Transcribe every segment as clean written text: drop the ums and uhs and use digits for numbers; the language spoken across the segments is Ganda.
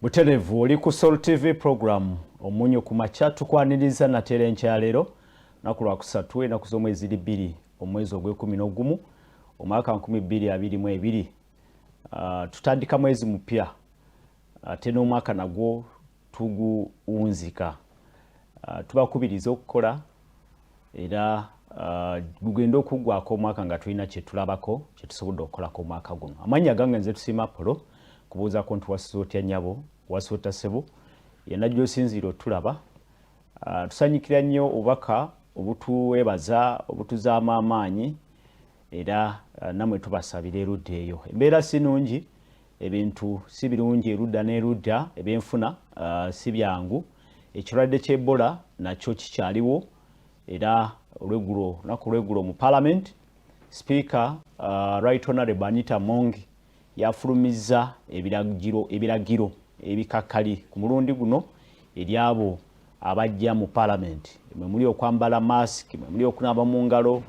Buterevu oli ku Sol TV program Omunyo ku Makya. Tukwaniriza nateera enkyaleero, lunaku lwakusatu, enaku z'omwezi 2, omwezi ogw'e11, omwaka 2022. Tutandika mwezi mupya ate n'omwaka nagwo tuguwunzika. Tubakubiriza okukola era gugenda okuggwako omwaka nga tulina kyetulabako kyetusobodde okukolako omwaka guno. Amannya gange nze Tusiima Apollo. Kubuuzaako nti wasuza otya nnyabo, wasuza otya ssebo, yenna gy'osinziira otulaba. Tusanyukira nnyo obubaka obutuwebaza, obutuzaamu amaanyi, era nammwe tubasabira erudda eyo. Embeera si nungi, ebintu si birungi erudda n'erudda, ebyenfuna si byangu, ekirwadde ky'Ebola nakyo kikyaliwo. Era olweggulo, lunaku lweggulo mu Parliament, Speaker Right Honorable Anita Among yafulumizza ebiragiro ebikakkali ku mulundi guno eri abo abajja mu Parliament, mwe muli okwambala mask, mwe muli okunaaba mu ngalo,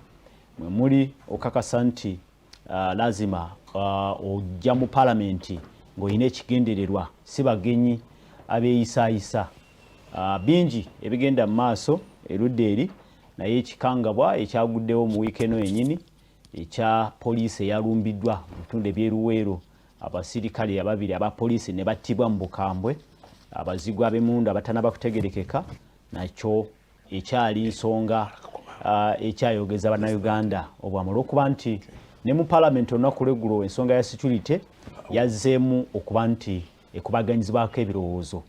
mwe muli okakasa nti lazima ojja mu Parliament ng'olina ekigendererwa, si bagenyi abeeyisaayisa. Bingi ebigenda mu maaso erudda eri, naye ekikangabwa ekyaguddewo mu wiiki eno yennyini ekya poliisi eyalumbiddwa mu bitundu ebyeruweero, abasirikale ababiri aba poliisi ne battibwa mu bukambwe abazigu ab'emmundu abatanaba kutegerekeka, nakyo ekyali nsonga ekyayogeza Bannayuganda obwamu, olwokuba nti ne mu Palamenti olunaku lweggulo ensonga ya security yazzeemu okuba nti ekubaganyizibwako ebirowoozo.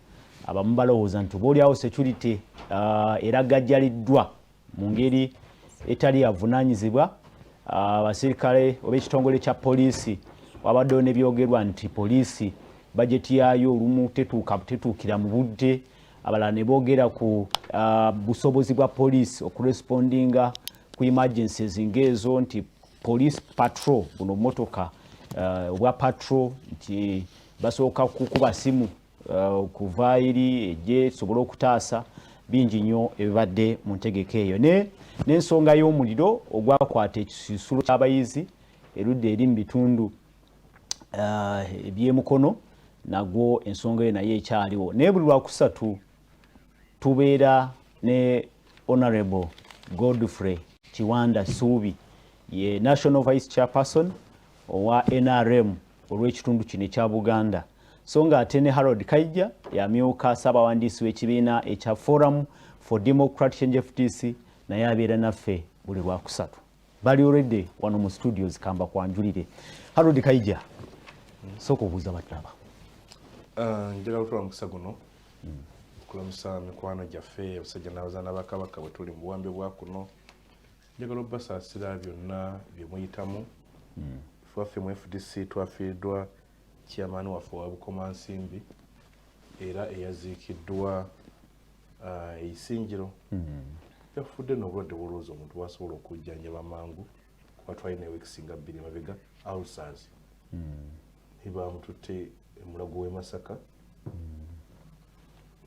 Abamu balowooza nti oba oliawo security eragajjaliddwa mu ngeri etali yavunaanyizibwa abasirikale oba ekitongole kya poliisi. Wabaddewo nebyogerwa nti poliisi bajeti yaayo olumu tetuukira mu budde. Abalala ne boogera ku busobozi bwa poliisi okurespondinga ku emergencies ng'ezo, nti police patrol, buno motoka obwa patrol, nti basooka kukuba simu okuva eri ejje sobole okutaasa. Bingi nnyo ebibadde mu ntegeka eyo n'ensonga y'omuliro ogwakwata ekisulo ky'abayizi erudda eri mu bitundu ebyemukono, nagwo ensonga eyo naye ekyaliwo. Naye buli lwakusatu tubeera ne Honorable Godfrey Kiwanda Suubi, ye National Vice Chairperson owa NRM olw'ekitundu kino ekya Buganda, so nga ate ne Harold Kaija yamyuka saabawandiisi w'ekibiina ekya Forum for Democratic Change, FDC, naye abeera naffe buli lwakusatu. Bali already wano mu studios. Kamba kwanjulire Harold Kaija, sooka obuuza batulaba. Njagala okutwala omukisa guno okulamusa mikwano gyaffe abasajja n'abazaana ba Kabaka bwe tuli mu buwambe bwa kuno. Njagala obbasaasira byonna bye muyitamu. Ffe mu FDC twafiiriddwa chairman waffe owa Bukomansimbi era eyaziikiddwa eisinjiro. Yafudde n'obulwadde bwolowooza omuntu bwasobola okujjanjaba mangu, kuba twalina eweeks nga 2 mabega, ulcers. Bamututte emulago w'e Masaka,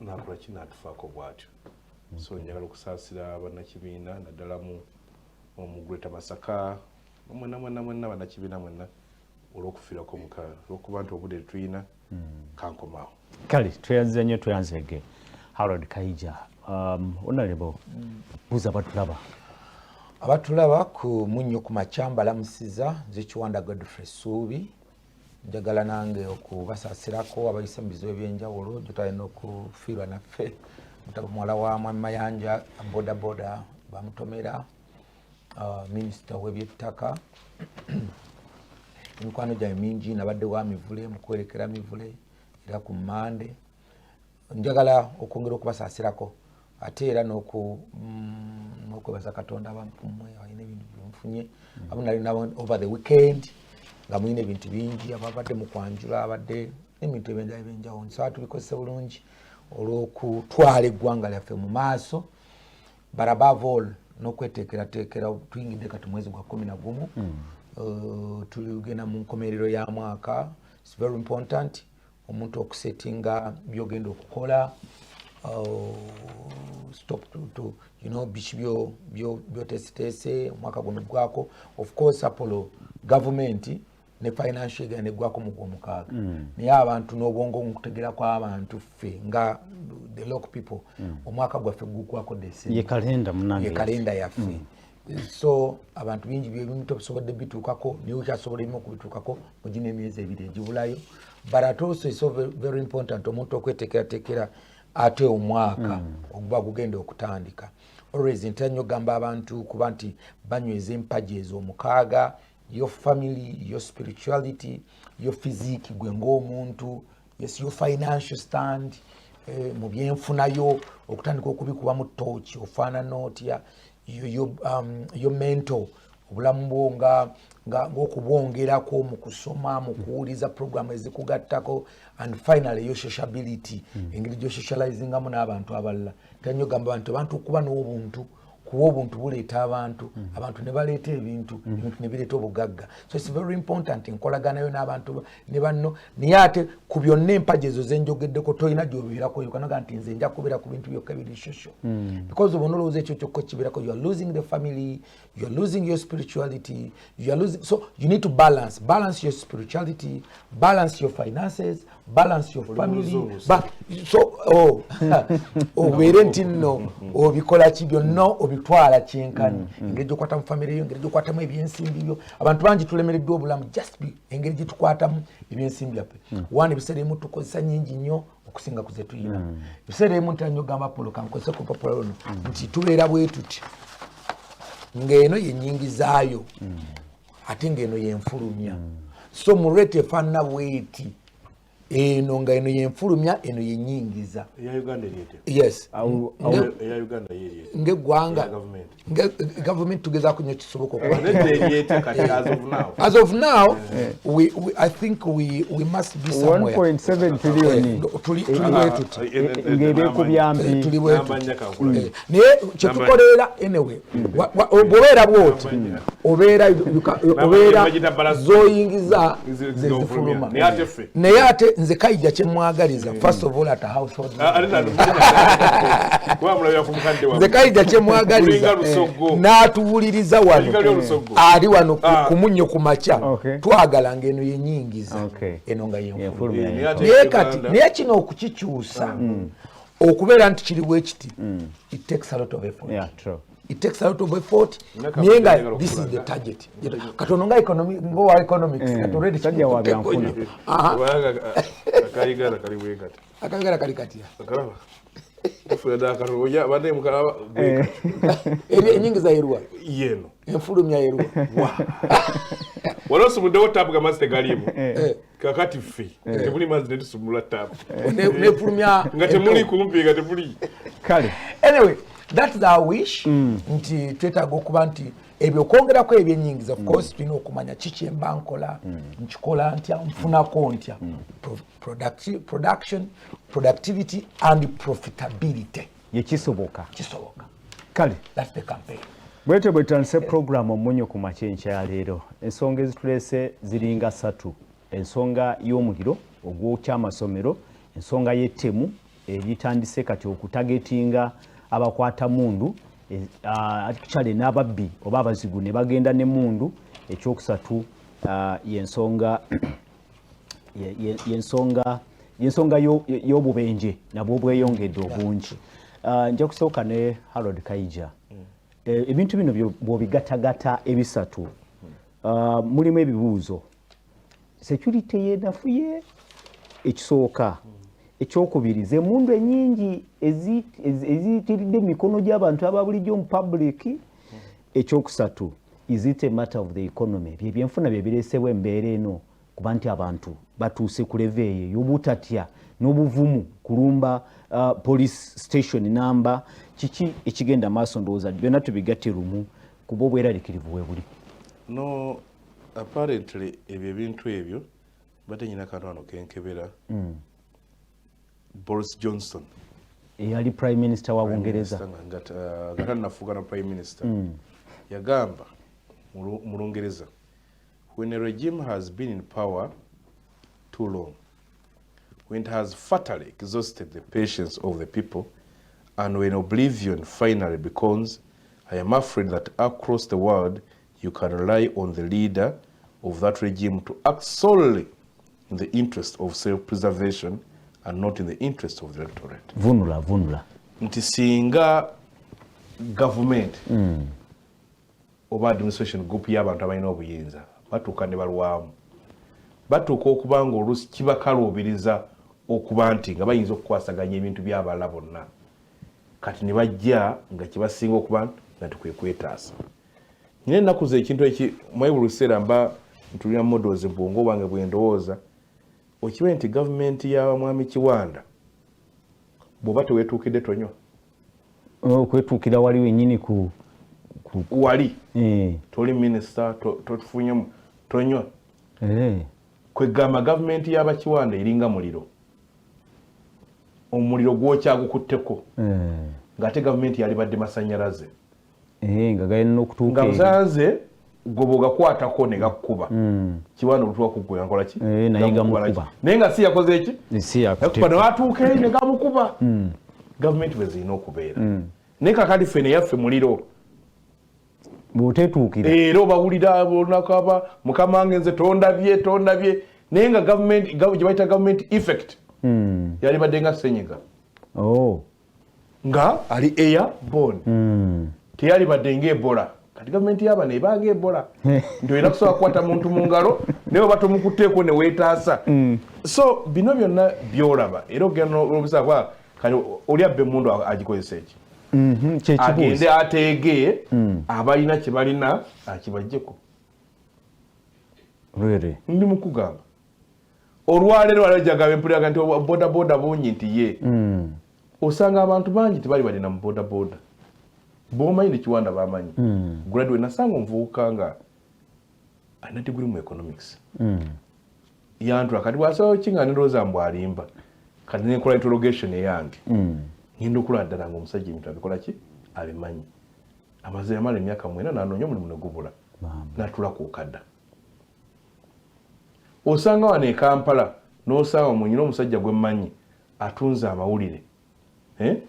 nakola ki, natufaako bw'atyo. So njagala okusaasira bannakibiina, naddala mu Greater Masaka mwenna mwenna mwenna, bannakibiina mwenna, olw'okufiirako muka, olw'okuba nti obudde tetulina, kankomaawo. Kale tweyanziza nnyo, tweyanzege Harold Kaija. Honorable, buuza batulaba. Abatulaba ku Munnyo ku Makya mbalamusiza. Nze Kiwanda Godfrey Suubi. Njagala nange okubasaasirako abayise mu bizibu ebyenjawulo gyetalina okufiirwa naffe muwala wa Mwami Mayanja, bodaboda bamutomera, minisita w'ebyettaka. Emikwano gyange mingi, nabadde wa mivule mukwerekera mivule era ku Mande. Njagala okwongera okubasaasirako ate era n'okwebaza Katonda abammwe alina ebintu byenfunye amu nali nabo over the weekend nga mulina ebintu bingi, ababadde mu kwanjula, abadde n'ebintu ebyenjawulo ebyenjawulo. Nsaba tubikozese bulungi olw'okutwala eggwanga lyaffe mu maaso, but above all n'okweteekerateekera. Tuyingidde kati mwezi gwa 11, tugenda mu nkomerero ya mwaka. It's very important omuntu okusetinga byogenda okukola, stop to biki byoteeseteese omwaka guno gwako. Of course, Apollo, gavumenti Ne financial egenda neggwako mu gwomukaaga. Naye abantu n'obwongo, nkutegera kw'abantu ffe nga the local people, omwaka gwaffe guggwako December. Ye kalenda munange. Ye kalenda yaffe. So abantu bingi byebimu tobisobodde bituukako, naye okyasobola ebimu okubituukako mu gino emyezi 2 egibulayo. But at also it's so very important omuntu okweteekerateekera ate omwaka oguba gugenda okutandika. Always ntera nnyo okugamba abantu kuba nti banyweza empagi ezo omukaaga: your family, your spirituality, your physique, gwe ng'omuntu, yes, your financial stand, mu byenfunayo okutandika okubikubamu tooki, ofaanana otya, your mental, obulamu bwo ng'okubwongerako mu kusoma, mu kuwuliza program ezikugattako, and finally your sociability, engeri gyosocializingamu n'abantu abalala. Tanyo gamba abantu okuba n'obuntu, kuba obuntu buleeta abantu, abantu ne baleeta ebintu, ebintu ne bireeta obugagga. So it's very important enkolaganayo n'abantu ne banno. Naye ate ku byonna empagi ezo zenjogeddeko, tolina gyobeerako yokanaga nti nze nja kubeera ku bintu byokka biri social, because oba onolowooza ekyo kyokka kibeerako, you are losing the family, you are losing your spirituality, you are losing. So you need to balance your spirituality, balance your finances, balance your family. So oh, obeere nti nno obikola ki, byonna obitwala kyenkanyi, engeri gyokwatamu famire yo, engeri gyokwatamu ebyensimbi byo. Abantu bangi tulemereddwa obulamu just engeri gyetukwatamu ebyensimbi byaffe. One, ebiseera ebimu tukozesa nyingi nnyo okusinga ku zetuyina. Ebiseera ebimu ntera nnyo ogamba polo, kankozese ku lupapula luno, nti tubeera bwe tuti, ng'eno yenyingizaayo ate ng'eno yenfulumya. So mu rate efaanana bweti, eno nga eno yenfulumya, eno yenyingiza. Yes. Ng'eggwanga, gavumenti tugezaako nnyo kisoboka. As of now, I think we must be somewhere. 1.7 trillion. Tuli bwe tuti. Ng'ebyekubyambi. Tuli bwe tuti, naye kyetukoleera anyway, bw'obeera bwoti, obeera obeera zoyingiza zezifuluma. Naye ate nze Kayija kyemwagaliza, first of all, at a household, nze Kayija kyemwagaliza n'atuwuliriza wano, ali wano ku Munnyo ku Makya, twagala ngaeno yenyingiza, eno nga yenfuluma. Naye kati naye kino okukikyusa okubeera nti kiri bwe kiti, it takes a lot of effort. It takes a lot of effort, naye nga this is the target. Katono nga ngowa economics kati already. Sajja wa byanfuna. Akayigana kali katya? Eh. Enyingiza yerwa? Yeno. Enfulumya yerwa? Wali osumuddewo taapu nga mazzi tegaliimu. Kakati ffe temuli mazzi netusumula taapu. Nefulumya. Nga temuli kumpi, nga temuli. Kale. Anyway, that's our wish, nti twetaaga okuba nti ebyo okwongerako ebyenyingiza. Of course tulina okumanya kiki emba nkola, nkikola ntya, nfunako ntya. Production, productivity and profitability. Yekisoboka. Kisoboka. Kale. That's the campaign. Bwetyo bwe tutandise puroguramu Omunyo ku Makya enkya ya leero. Ensonga ezituleese ziringa ssatu: ensonga y'omuliro ogwokyamasomero, ensonga y'ettemu eritandise kati okutargetinga abakwata mundu, actually n'ababbi oba abazigu ne bagenda ne mundu. Ekyokusatu, yensonga yensonga y'obubenje nabwo bweyongedde obungi. Nja kusooka ne Harold Kaija. Ebintu bino bw'obigatagata ebisatu, mulimu ebibuuzo. Security yenafuye ekisooka. Ekyokubiri, zemundu enyingi eziyitiridde mu mikono gy'abantu aba bulijjo mu public. Ekyokusatu, is it a matter of the economy, byebyenfuna bye bireesewo embeera eno, kuba nti abantu batuuse ku level eyo ey'obutatya n'obuvumu kulumba police station namba? Kiki ekigenda maaso? Ndowooza byonna tubigatte lumu, kuba obweraliikirivu we buli. No, apparently ebyo ebintu ebyo mbadde nyina akantu wano kenkebera. Boris Johnson, eyali prime minister wa Bungereza, nga tannafuuka na prime minister, yagamba mu Lungereza, "When a regime has been in power too long, when it has fatally exhausted the patience of the people, and when oblivion finally beckons, I am afraid that across the world you can rely on the leader of that regime to act solely in the interest of self-preservation and not in the interest of the electorate. Vunula vunula. Nti singa government oba administration group y'abantu abalina obuyinza batuuka ne balwamu, batuuka okuba nga oluusi kibakaluubiriza okuba nti nga bayinza okukwasaganya ebintu by'abalala bonna, kati ne bajja nga kyebasinga okuba nga tikwe kwetaasa. Nyina ennaku ze ekintu eki mwayi buli luseera mba ntulira models mu bwongo bwange bwe ndowooza, okimanyi nti gavumenti ya Mwami Kiwanda bw'oba teweetuukidde tonywa. Okwetuukira wali wennyini ku wali toli minisita, totufunyemu tonywa. Kwegamba gavumenti y'Abakiwanda eringa muliro, omuliro gwokyagukutteko, ng'ate gavumenti yalibadde masannyalaze. Nga galina n'okutuuka nga masannyalaze gwe bw'ogakwatako ne gakkuba. Kiwanda olutuuka ku ggwe nkola ki? Naye gamukuba. Naye nga si yakoze eki? Si yakutte. Yakuba ne watuuka eri ne gamukuba. Gavumenti bwe zirina okubeera. Naye kaakati ffe ne yaffe muliro. Bw'oteetuukira. Era obawulira olunaku aba mukama wange nze tondabye, tondabye. Naye nga gavumenti, gye bayita gavumenti effect. Yalibadde nga ssenyiga. Nga ali airborne. Teyalibadde nga Ebola. Kati gavumenti y'abano ebanga Ebola. Nti olina kusobola kukwata muntu mu ngalo, naye oba tomukutteeko ne weetaasa. So bino byonna by'olaba era ogenda n'obuuza kuba kati oli abba emmundu agikozesa eki? Kye kibuuzo. Agende ateege abalina kye balina akibaggyeko. Really? Ndi mu kugamba. Olwaleero waliwo jagaba empulira nti boda boda bungi nti ye. Osanga abantu bangi tebali balina mu boda boda. B'omanyi ne Kiwanda bamanyi. Graduate nasanga omuvubuka nga alina degree mu economics. Yantula kati bw'asaba ki nga ndowooza mbu alimba. Kati ne nkola interrogation eyange. Ngenda okulaba ddala ng'omusajja ebintu abikola ki? Abimanyi. Amaze yamala emyaka 9 n'anoonya omulimu ne gubula. N'atuula ku okada. Osanga wano e Kampala n'osanga munyina omusajja gwe mmanyi atunze amawulire.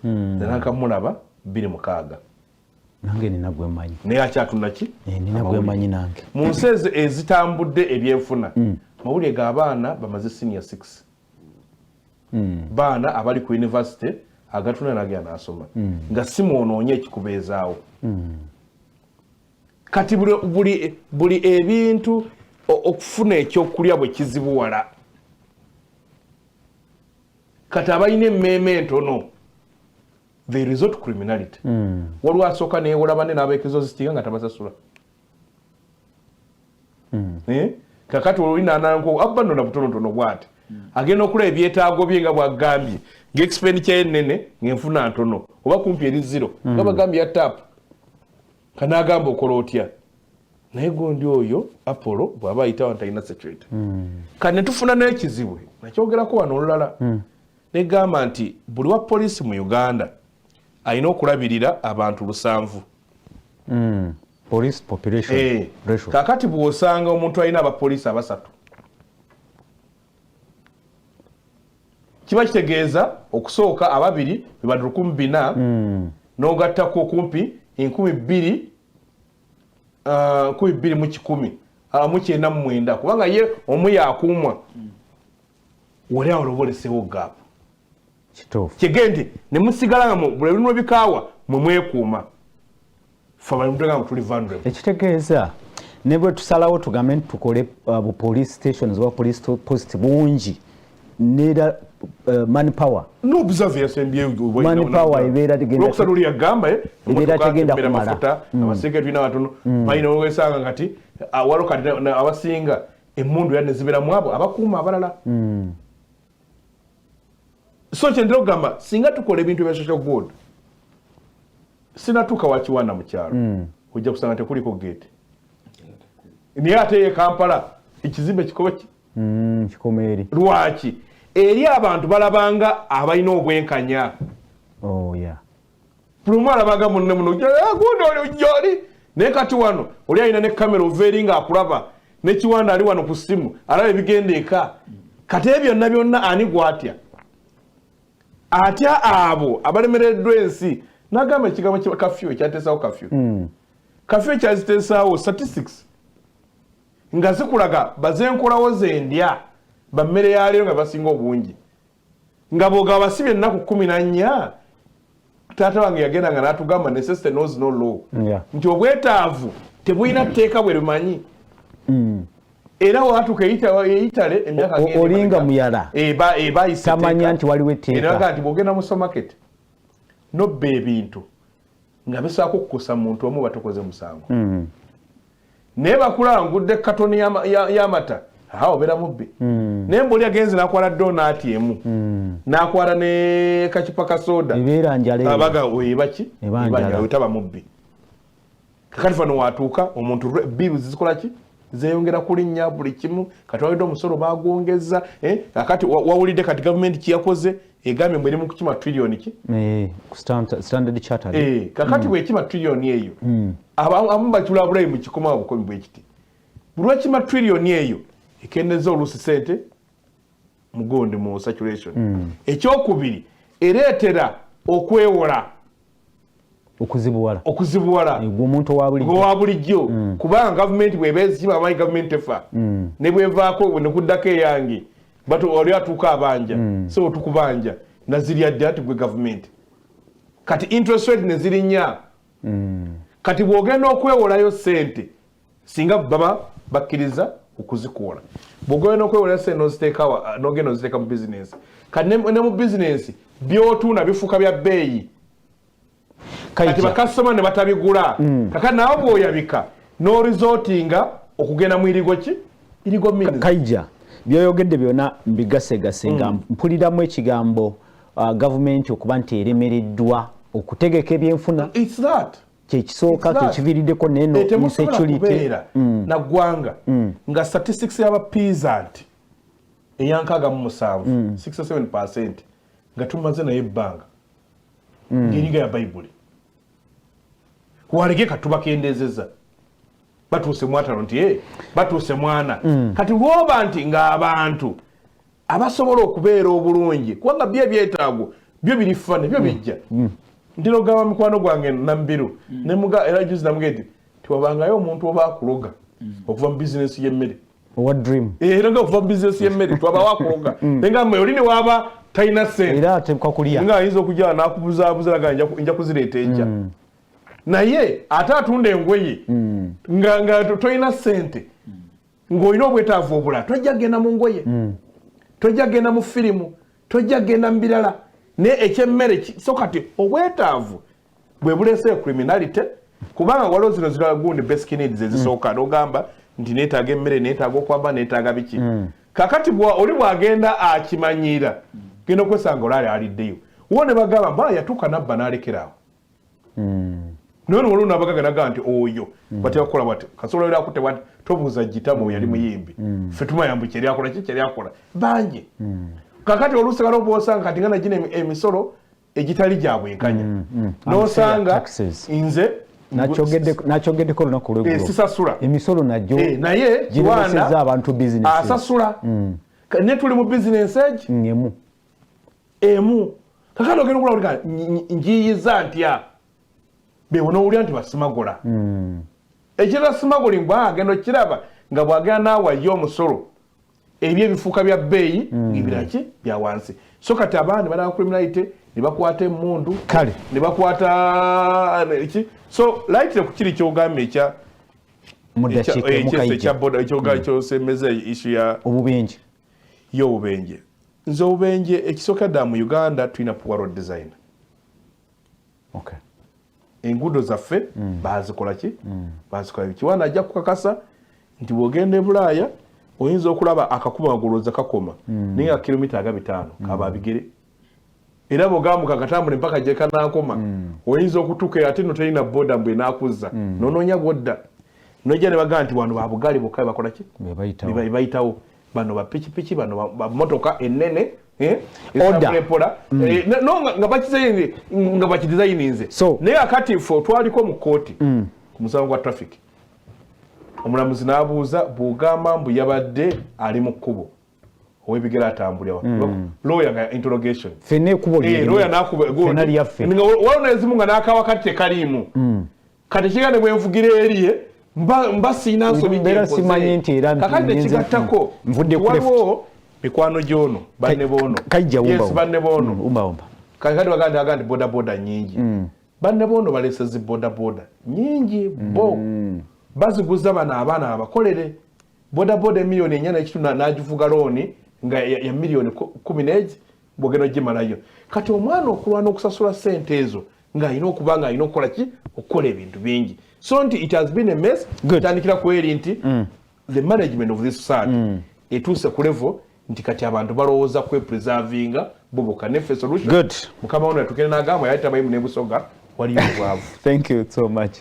Nze nakamulaba 2006. Nange nina gwe mmanyi. Naye akyatunda ki? Nina gwe mmanyi nange. Mu nsi ezo ezitambudde ebyenfuna, mawulire g'abaana bamaze senior 6. Baana abali ku university agatunda n'agenda n'asoma. Nga si mwonoonye ekikubeezaawo. Kati buli ebintu okufuna ekyokulya bwe kizibuwala. Kati abalina emmeeme entono they resort to criminality. Waliwo asooka neewola banne n'abeekizozisitinga nga tabasasula. Kakati oli nananko abba nno na butonotono bw'ati. Agenda okulaba ebyetaago bye nga bw'agambye ng'expenditure ye nnene ng'enfuna ntono oba kumpi eri zero. Nga bagambye ya tap. Kanaagamba okola otya? Naye gundi oyo Apollo bw'aba ayitawo nti alina security. Kati ne tufuna n'ekizibu nakyogerako wano olulala. Negamba nti buli wa poliisi mu Uganda alina okulabirira abantu 7. Police population ratio. Kaakati bw'osanga omuntu alina abapoliisi 3, kiba kitegeeza okusooka ababiri bebadde 4,000, n'ogattako okumpi 2,000, 2,199, kubanga ye omu yakuumwa. Wali awo oba oleseewo gap. Kituufu. Kyegende ne musigala nga buli luno bikaawa mwe mwekuuma. Ffe abali mutwe nga tuli vulnerable. Ekitegeeza ne bwe tusalawo tugambe nti tukole bu police stations oba police post bungi, neera manpower. No observe yasembye Manpower ebeera tegenda Lwokusatu luli yagamba, ebeera emmotoka tegenda temmera kumala. mafuta, abasinga tulina batono. Balina wesanga kati, waliwo kati abasinga emmundu era ne zibeeramu abo abakuuma abalala. So kye ndira okugamba, singa tukola ebintu ebya social good, sinatuuka wa Kiwanda mu kyalo, ojja kusanga tekuliko gate. Naye ate ye Kampala ekizimbe kikobe ki? Kikoma eri. Lwaki? Eri abantu balabanga abalina obwenkanya. Oh, yeah. Buli omu alabanga munne muno, gundi oli gy'oli. Naye kati wano oli alina ne kamera ova eri ng'akulaba, ne Kiwanda ali wano ku ssimu alaba ebigenda eka. Kati ebyo byonna byonna ani gw'atya? Atya abo abalemereddwa ensi. N'agamba ekigambo kya kafyu ekyateesawo kafyu. Kafyu ekyaziteesaawo statistics. Nga zikulaga bazenkolawo zendya bammere ya leero nga basinga obungi, nga bwogaba basibye ennaku 14. Taata wange yagenda nga n'atugamba, "Necessity knows no law," nti obwetaavu tebulina tteeka bwe lumanyi. Era watuuka eyitale emyaka Olinga muyala. Ebayise. Tamanya nti waliwo etteeka. Eraga nti bwogenda mu supermarket nobba ebintu nga bisaako kukusa muntu omu, batukoze musango. Naye bakulangudde katoni y'amata, aha, obeera mubbi. Naye mbuli agenze nakwala donut emu, nakwala ne kacupa ka soda, Ebeera njala eyo. Abaga ebaki. Eba njala. Taba mubbi. Kakati fano watuuka omuntu bills zikola ki, zeyongera kulinnya buli kimu. Kati wawulidde omusolo bagwongeza, eh? Kakati wawulidde kati gavumenti kiyakoze, egambye mbu eri mu kukima trillion ki. Ku Standard Chartered. Kakati bwekima trillion eyo, abamu bakibula bulayi mu kikoma bukomi bwekiti. Buli lwekima trillion eyo, ekendeza oluusi sente mugundi mu circulation. Ekyokubiri, ereetera okwewola Okuzibuwala. Okuzibuwala. Gwe omuntu owa bulijjo. Owa bulijjo, kubanga gavumenti bweba ezikima, amanyi gavumenti tefa, ne bwevaako nekuddako eyange, but oli atuuka abanja, so tukubanja nazirya ddi ati gwe gavumenti. Kati interest rate nezirinnya. Kati bw'ogenda okwewolayo sente, singa baba bakkiriza okuzikuwola, bw'ogenda okwewolayo sente noziteeka nogenda oziteeka mu bizinensi, kati ne mu bizinensi byotunda bifuuka bya bbeeyi. Kati Kaija. Bakasitoma ne batabigula. Kakati nawe bw'oyabika n'oresortinga okugenda mu illegal ki, illegal means. Kaija, byoyogedde byonna mbigasegase nga mpuliramu ekigambo gavumenti okuba nti eremereddwa okutegeka ebyenfuna. It's that. Kyekisooka. It's that. Kyekiviiriddeko neno Temusobola insecurity. Kubeera na ggwanga nga statistics y'aba peasant eya 67, 67%, nga tumaze naye ebbanga ng'eringa ya Bayibuli. Waleke katubakendezeza batuuse mu 50 nti, "Eh, batuuse mwana." Kati lwoba nti ng'abantu abasobola okubeera obulungi, kubanga byo ebyetaago byo birifane byo bijja. Ntera okugamba mikwano gwange Nambiru nemuga, era juzi namuga nti tiwabangayo omuntu oba akuloga okuva mu bizinesi y'emmere. Owa dream. Era nga okuva mu bizinesi y'emmere twabawo akuloga, naye oli ne waaba talina sente, Era ateekwa kulya. Nga ayinza okujja n'akubuzaabuza nga nja kuzireeta enkya, naye ate atunda engoye nga tolina sente, ng'olina obwetaavu obulala, tojja kgenda mu ngoye, tojja kgenda mu firimu, tojja kgenda mu birala, naye ekyemmere so kati obwetaavu bwe buleese criminality, kubanga waliwo zino zira gundi basic needs ezisooka, n'ogamba nti neetaaga emmere, neetaaga okwamba, neetaaga biki. Kakati oli bw'agenda akimanyiira, genda okwesanga olaali aliddeyo wo ne bagamba mba yatuuka nabba n'alekeraawo. Naye waliwo nabagaga nagaa nti oyo batera kukola bwati, kasobola era akutte bwati, tobuuza gitamu yali muyimbi, ffe tumayambu kyeri akola ki, kyeri akola bangi. Kakati oluusi kala obwosanga kati nga nagino emisolo egitali gya bwenkanya, nosanga Taxes. nze Nakyogeddeko olunaku olweggulo. Sisasula. Emisolo nagyo Naye giremesezza Kiwanda abantu bizinesi. Asasula. Ne tuli mu bizinesi egi Emu. Emu. Kakati ogenda okulaba njiyiza ntya bewo nowulira nti basimagola. Ekirala, smuggling bwagenda okiraba nga bwagenda naawayo omusolo, ebyo ebifuuka bya bbeeyi, ebirala ki bya wansi. So kati abandi balaba criminality ne bakwata emundu. Kale. Ne bakwata ki. So lightly ku kiri kyogambye ekya Mu ddakiika emu, ekya Kaija. Boda ekyosemeza issue ya Obubenje. Y'obubenje. Nze obubenje ekisooka ddala mu Uganda tulina poor road design. Enguudo zaffe bazikola ki, bazikola biki. Wana ajja kukakasa nti bw'ogenda e Bulaaya oyinza okulaba akakuba magulooza kakoma, naye nga kilomita aga 5 kaba bigere, era bw'ogambuka katambule mpaka gye kanaakoma. Oyinza okutuuka ate no terina boda mbwe enakuzza, nonoonya bwodda nojja ne bagamba nti wano babugaali bokka bebakola ki. Be bayitawo. Be bayitawo. Bano bapikipiki, bano bamotoka ennene, Order. Etambula empola. No, nga bakidesigninze. Naye akati ffe twaliko mu kooti ku musango gwa traffic, omulamuzi n'abuuza, bw'ogamba mbu yabadde ali mu kkubo, ow'ebigere atambulira wa? Lawyer nga interrogation. Ffenna ekkubo lyerimu. Lawyer n'akuba Ffenna lyaffe. Nga waliwo n'ezimu nga n'akawakati tekaliimu. Kati kiga ne bwenvugira eriye. Mba siina nsobi. Mbeera simanyi nti era kakati nekigattako nvudde ku left. Waliwo mikwano gyono, banne boono. Kajja wumba. Yes, banne boono. Wumba wumba. Kakati baganda nti bodaboda nyingi. Banne boono baleese zi bodaboda nyingi, bo baziguza bano abaana abakolere bodaboda 4.5 miliyoni, n'agivuga looni nga ya 11 miliyoni bwogenda ogimalayo. Kati omwana okulwana okusasula sente ezo ng'alina okuba nga alina okukola ki? Okukola ebintu bingi. So nti it has been a mess. Good. Tandikira ku eri nti the management of this society etuuse ku level nti kati abantu balowooza kwepreservinga bo bokka. Neffe solution, Good. mukama wono yatukire n'agamba yali tabayimu ne Busoga waliyo obwavu. Thank you so much.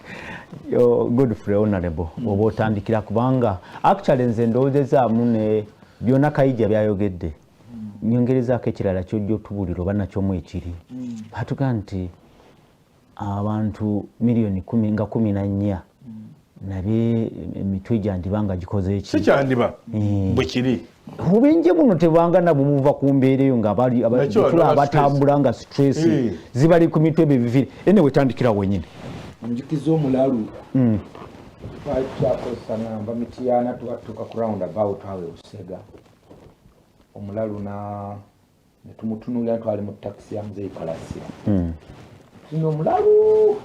Yo, good for honorable. Oba otandikira, kubanga actually nze ndowoozezaamu ne byonna Kayija byayogedde, nyongerezaako ekirala kyojja otubuulira oba nakyomu ekiri batuga nti abantu miliyoni 10 nga 14 nabye emitwe gyandiba nga gikoze eki? Si kyandiba, bwe kiri. Obubenje buno tebanga nabwo buva ku mbeera eyo nga Nakyo tulaba abantu abatambula nga stress zibali ku mitwe bebivire. Anyway, tandikira wenyini. Njukiza omulalu, twali tukyakozesa nga nva Mityana, tuba tutuuka ku round about awo e Busega, omulalu na netumutunuulira. Twali mu takisi ya Muzeyi Kalasira. Tino omulalu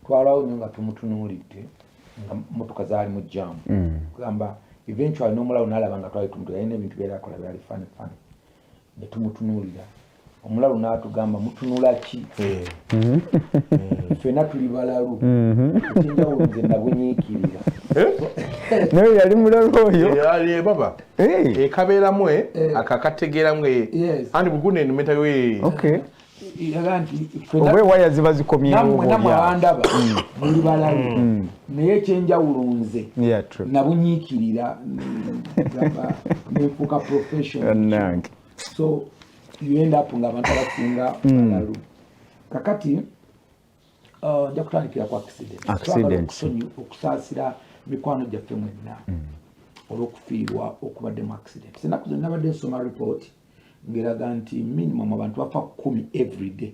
twalwawo nnyo nga tumutunuulidde nga motoka zaali mu jam. Kugamba eventually n'omulalu n'alaba nga twali tumutu yalina ebintu byali akola byali funny funny, ne tumutunuulira. Omulalu n'atugamba, "Mutunula ki? Ffenna tuli balalu, ekyenjawulo nze nabunyiikirira." Naye yali mulalu oyo. Ali baba ekabeeramu akakategeeramu. Andi bugune enumetayo. Yaga nti oba ewaya ziba zikomyewo. Nammwe nammwe oba abandaba muli balalu, naye ekyenjawulo nze Yeah, true. nabunyiikirira, gamba nenfuuka profession. Nange. So you end up nga abantu abasinga balalu. Kakati nja kutandikira ku accident. Accident. Twagala okusaasira mikwano gyaffe mwenna olw'okufiirwa okubadde mu accident. Ennaku zonna nabadde nsoma report ng'eraga nti minimum abantu bafa 10 everyday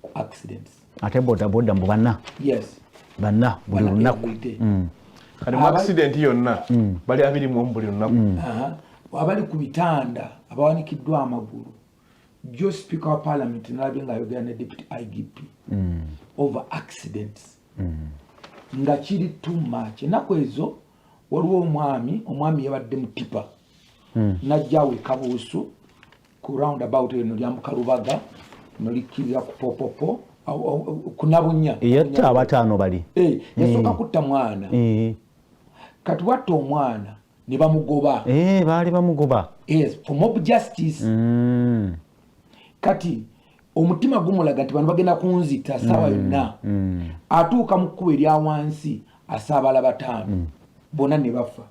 ku accidents. Ate bodaboda mbu bana. Yes. Bana buli Bana lunaku. everyday. Kati mu accident yonna bali 21 buli lunaku. Aha. Abali ku bitanda, abawanikiddwa amagulu. Jo speaker wa parliament nalabye ng'ayogera ne deputy IGP over accidents, nga kiri too much. Ennaku ezo waliwo omwami yabadde mu tipa, najjawo ekabuusu ku roundabout eno lyambuka Lubaga nolikkirira ku Popopo ku Nabunya. Eyatta abataano bali. Eh, yasooka kutta mwana. Kati watta omwana ne bamugoba. Eh, baali bamugoba. Yes, for mob justice. Kati omutima gumulaga nti bano bagenda kunzita saawa yonna. Atuuka mu kkubo erya wansi, asaabala bataano bonna ne bafa.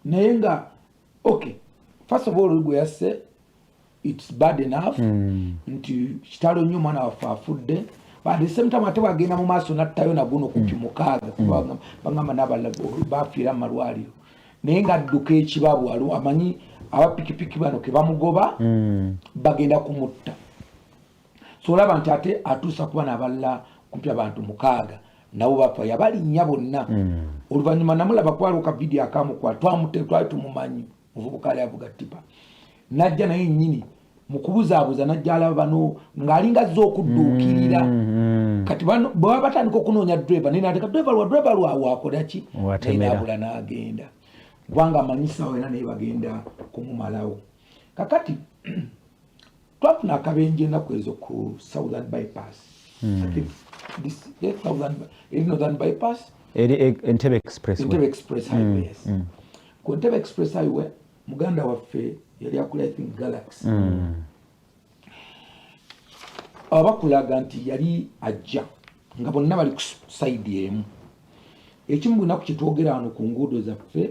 Naye nga okay, first of all oli gwe yasse, it's bad enough nti kitalo nnyo, omwana waffe afudde. But at the same time ate bwagenda mu maaso nattayo naguno kumpi mukaaga, kuba bagamba n'abalala bafiira mu malwaliro. Naye ng'adduka ekibabu, amanyi abapikipiki bano ke bamugoba bagenda kumutta. So olaba nti ate atuusa kuba n'abalala kumpi abantu mukaaga nabo bafa, yabalinnya bonna. Oluvannyuma namulaba kwaliwo ka vidiyo akamukwata, twamute, twali tumumanyi, muvubuka ali avuga tipa. Najja naye nnyini mu kubuzaabuza, najja alaba bano ng'alinga azze okudduukirira. Kati bano bwe baba batandika okunoonya driver, naye nateka driver lwa driver lwa wakola ki? Naye Watemera. n'abula n'agenda, kubanga amanyi sawa era naye bagenda kumumalawo. Kakati twafuna akabenje ennaku ezo ku Southern Bypass. I think this, yes, Southern, eri Northern Bypass. Eri Entebbe Express. Entebbe Express Highway, yes. Ku Entebbe Express Highway muganda waffe yali akola, I think, Galaxy. Abakulaga nti yali ajja nga bonna bali ku side emu. Ekimu bunaku kyetwogera wano ku nguudo zaffe,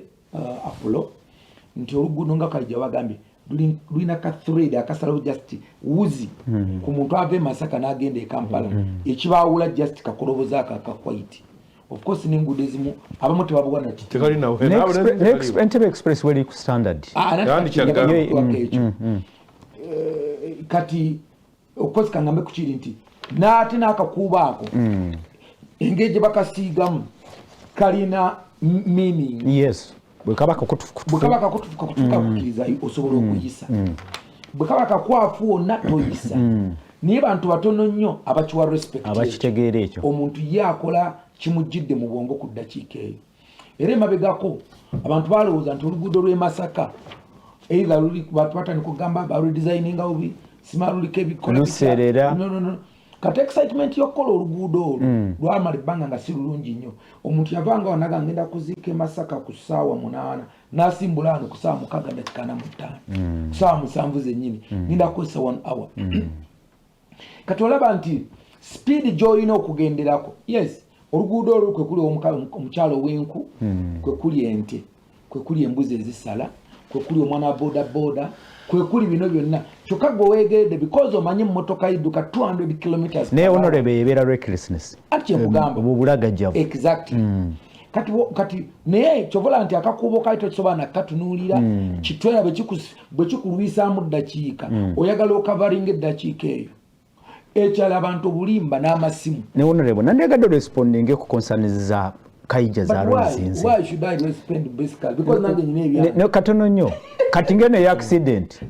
Apollo, nti oluguudo nga Kalijja bagambye lulina ka thread akasalawo just wuzi ku muntu ava e Masaka n'agenda e Kampala. Ekibaawula just kakoloboza ako akakwait. Of course n'enguudo ezimu abamu tebabuwa nakiti. Tekali nawe. Ne Entebbe Express weri ku standard. Ah, Yandi kyaggalo. Ekyo. Kati okozi kangambe kukiri nti n'ate n'akakuuba ako engeri gye bakasiigamu. Kalina meaning. Yes, bwe kaba kakutufu. Bwe kaba kakutufu kakutufu kakukkiriza, osobola okuyisa. Bwe kaba kakwafu wonna toyisa. Naye bantu batono nnyo abakiwa respect. Abakitegeera ekyo. Omuntu ye akola kimujjidde mu bwongo ku ddakiika eyo. Era emabegako abantu balowooza nti oluguudo lw'e Masaka either luli, bantu batandika okugamba baludesigninga bubi, sima luliko ebikola bitya. Luseerera. No, no, no. Kati excitement y'okukola oluguudo olwo lwamala ebbanga nga si lulungi nnyo. Omuntu yavanga wanaga ngenda kuziika e Masaka ku ssaawa 8, n'asimbula wano ku ssaawa 6 dakiika 45, ku ssaawa 7 zennyini, ngenda kukozesa one hour. Kati olaba nti speed gy'olina okugenderako, yes, oluguudo olwo kwe kuli omukyalo ow'enku, kwe kuli ente, kwe kuli embuzi ezisala, kwe kuli omwana wa boda boda, kwe kuli bino byonna. Kyokka gwe weegeredde because omanyi emmotoka yidduka 200 kilometers per Naye hour. Honorable, ebeera recklessness. Anti kyenkugamba. Obulagajjavu. Exactly. Kati naye kyovola nti akakubo kali tokisobola nakatunuulira kitwera bwe kikulwisaamu ddakiika, oyagala okavaringa eddakiika eyo. Ekyala abantu obulimba n'amasimu. Ne honorable, nandyagadde respondinge ku concerns za Kaija. But why, Zarozinze. why should I respond basically? Because nange nyina ebyange. Ne katono nnyo. Kati ngeno eya accident,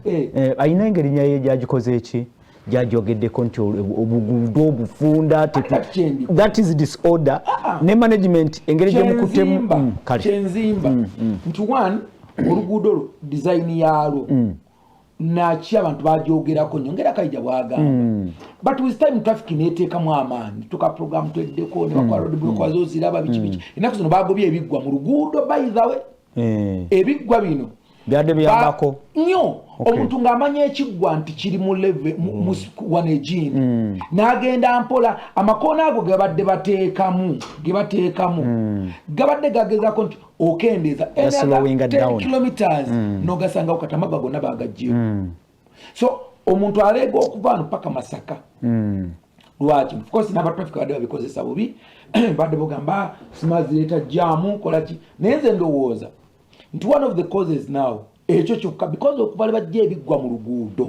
alina engeri nyayo gyagikoze eki gyajogeddeko nti obuguudo obufunda Kati kyendi. That is disorder Ah. ne management engeri gyemukuttemu. Kyenzimba, Kale. kyenzimba nti one, oluguudo olwo design yaalwo naki abantu bagyogerako nnyo ngera Kaija bwagamba, but with time traffic neteekamu amaanyi, tuka program tweddeko ne bakola road block oziraba biki biki. Ennaku zino bagobye ebiggwa mu luguudo, by the way. Ebiggwa bino Byadde biyambako. Nnyo. Omuntu ng'amanya ekiggwa nti kiri mu level wano egindi, n'agenda mpola. Amakoona ago gabadde bateekamu, ge bateekamu gabadde gagezaako nti okendeeza Ya slowing 10 down. kilometers n'ogasangawo. Kati amaggwa gonna bagaggyeko, so omuntu aleega okuva wano paka Masaka. Lwaki? Of course n'abatraffic badde babikozesa bubi, badde bogamba sima zireeta jam, kolaki. Naye nze ndowooza nti one of the causes now ekyo kyokka, because okuva le bajja ebiggwa mu luguudo,